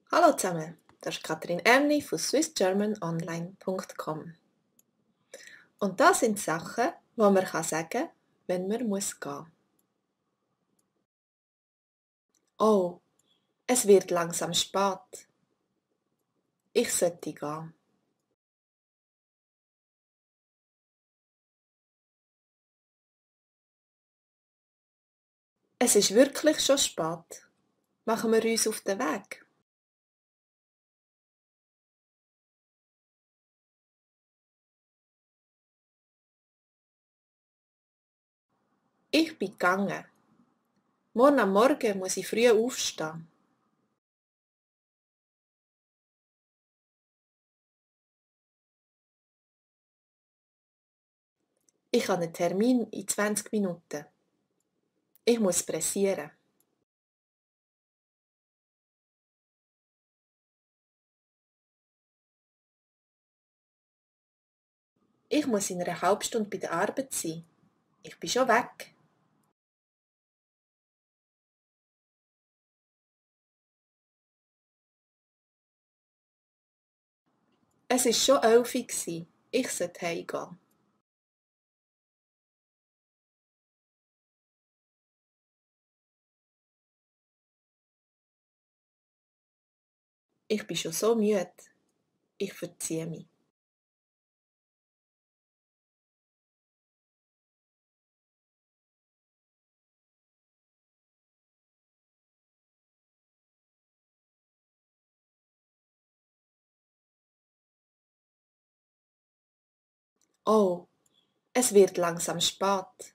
Hallo zusammen, das ist Katrin Erni von swissgermanonline.com. Und das sind Sachen, die man sagen kann, wenn man muss gehen. Oh, es wird langsam spät. Ich sollte gehen. Es ist wirklich schon spät. Machen wir uns auf den Weg. Ich bin gegangen. Morgen am Morgen muss ich früh aufstehen. Ich habe einen Termin in 20 Minuten. Ich muss pressieren. Ich muss in einer halben Stunde bei der Arbeit sein. Ich bin schon weg. Es war schon 11 Uhr. Ich sollte heimgehen. Ich bin schon so müde. Ich verziehe mich. Oh, es wird langsam spät.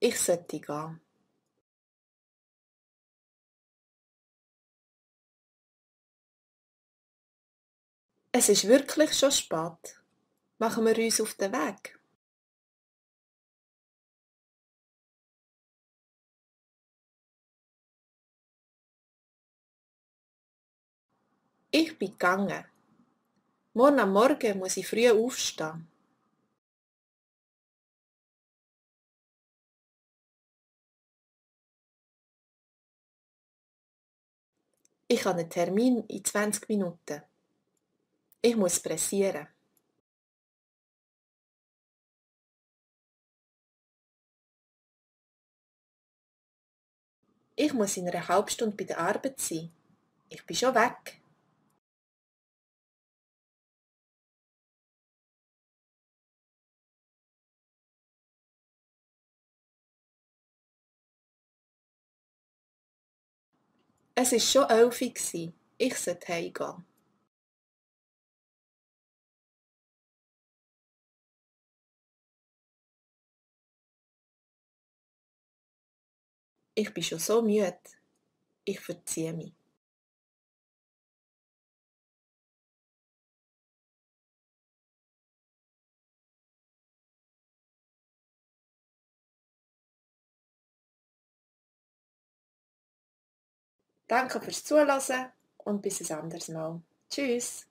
Ich sollte gehen. Es ist wirklich schon spät. Machen wir uns auf den Weg. Ich bin gegangen. Morgen am Morgen muss ich früh aufstehen. Ich habe einen Termin in 20 Minuten. Ich muss pressieren. Ich muss in einer halben Stunde bei der Arbeit sein. Ich bin schon weg. Es war schon 11 Uhr. Ich sollte heimgehen. Ich bin schon so müde. Ich verziehe mich. Danke fürs Zuhören und bis ein anderes Mal. Tschüss.